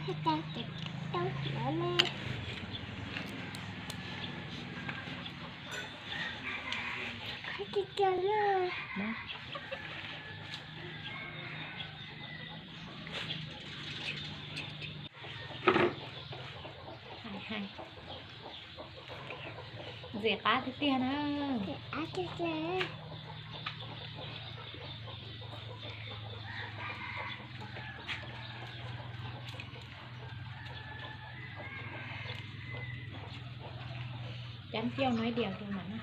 Ntxim qab tiag tiag na. Chấm tiêu nói điều cho mày.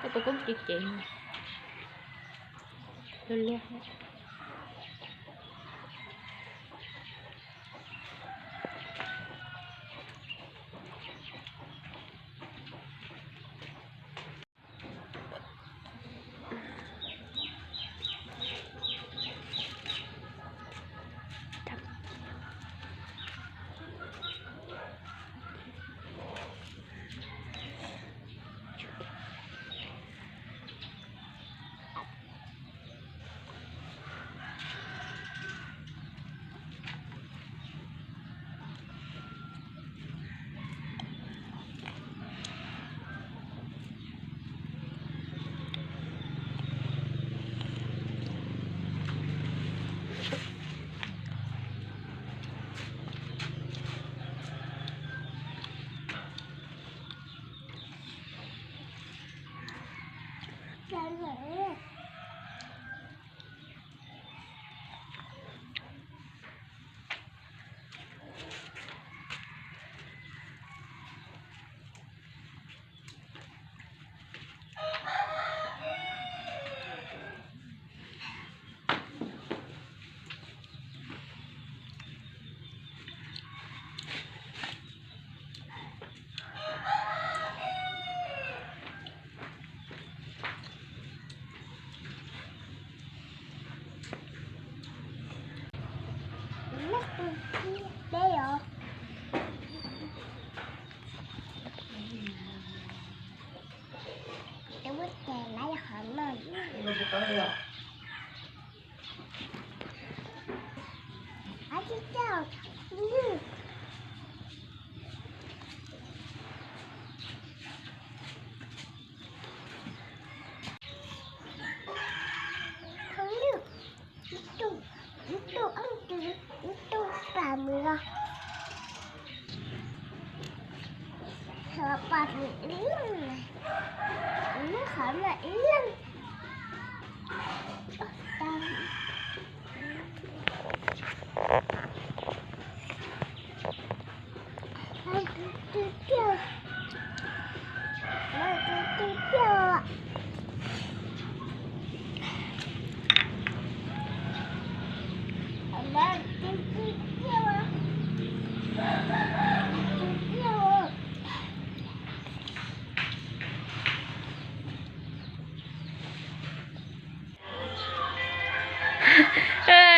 Koj tus koob cev cev luag luag.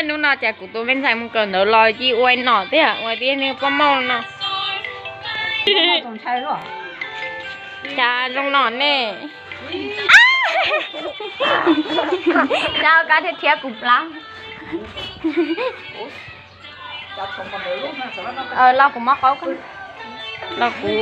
Hnub no cas kuv tus me ntxhais mus kawm ntawv los cia ua nom thiab, ua tib neeg poj mauj no. Cas zoo no ne. Rau kab thiab thiab kuv plab. Los kuv mob qaub, los kuv